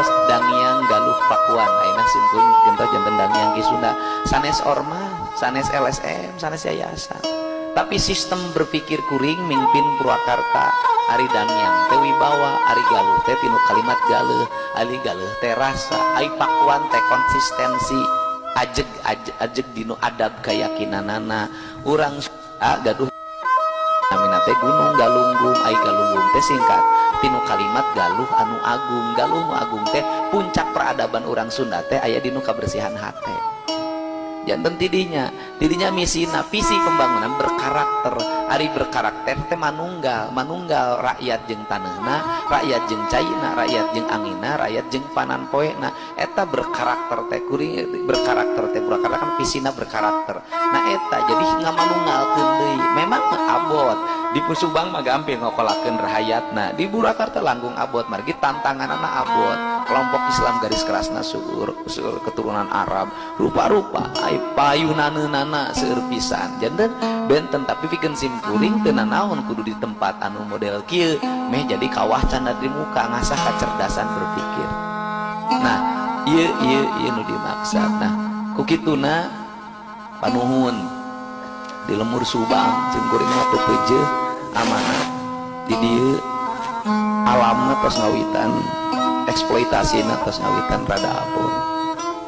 Tos Dangiang Galuh Pakuan, ayeuna simkuring gentos janten Dangiang Ki Sunda. Sanes ormas, sanes LSM, sanes yayasan, tapi sistem berpikir kuring mimpin Purwakarta. Ari Dangiang teh wibawa, ari Galuh teh tinu kalimat galeuh, ari galeuh teh rasa, ari Pakuan teh konsistensi, ajeg ajeg, ajeg dinu adab keyakinanana. Urang gaduh namina teh Gunung Galunggung, ai Galunggung teh singkat tinu kalimat galuh anu agung. Galuh nu agung teh puncak peradaban urang Sunda teh aya dinu kabersihan hate. Janten tidinya tidinya misina visi pembangunan berkarakter. Ari berkarakter teh manunggal, manunggal rakyat jeung taneuhna, rakyat jeung caina, rakyat jeung angina, rakyat jeung panan poena. Eta berkarakter teh. Kuring berkarakter teh Purwakarta kan visina berkarakter. Nah, eta jadi ngamanunggalkeun deui. Memang abot di Subang mah gampil ngokolakeun rahayatna, di Purwakarta langkung abot margi tantanganana abot. Kelompok Islam garis kerasna seueur, seueur keturunan Arab rupa-rupa, ai payunaneunana seueur pisan. Janten benten, tapi pikeun sim kuring teu nanaon kudu di tempat anu model kieu meh jadi kawah canda di muka, ngasah kecerdasan berpikir. Nah, ieu ieu ieu nu dimaksud. Nah, ku kituna panuhun di lemur Subang jeung kuring mah teu peujeuh amanah di dieu. Alamna tos ngawitan eksploitasina, tos ngawitan rada abot.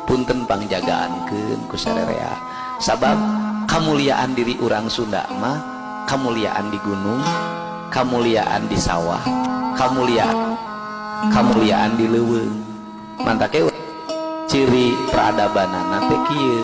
Punten, pangjagaankeun ku sarerea, sabab kamuliaan diri urang Sunda mah kamuliaan di gunung, kamuliaan di sawah, kamuliaan kamuliaan di leuweung. Mantake ciri peradabanana teh kieu: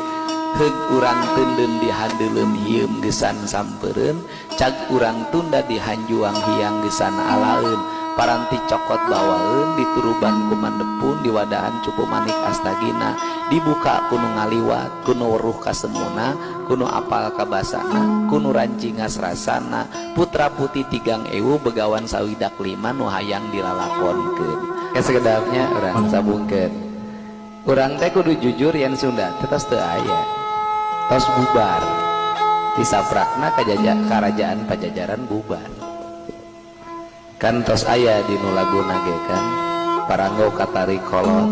heug urang teundeun di handeuleum hieum geusan sampeureun, cag urang tunda di hanjuang hiang geusan alaeun, paranti cokot bawaeun, dituruban ku mandepun, diwadahan cupu manik astagina, dibuka ku nu ngaliwat, ku nu weruh kasemuna, ku nu apal kabasana, ku nu rancingas rasana. Putra putih 3000, begawan 65 nu hayang dilalakonkeun. Sekedapnya urang sabungkeun, urang teh kudu jujur yen Sunda teh tos teu aya, tos bubar. Disaprakna kerajaan Pajajaran bubar kan. Tos aya di nu laguna ge kan, Paranggo katari kolot.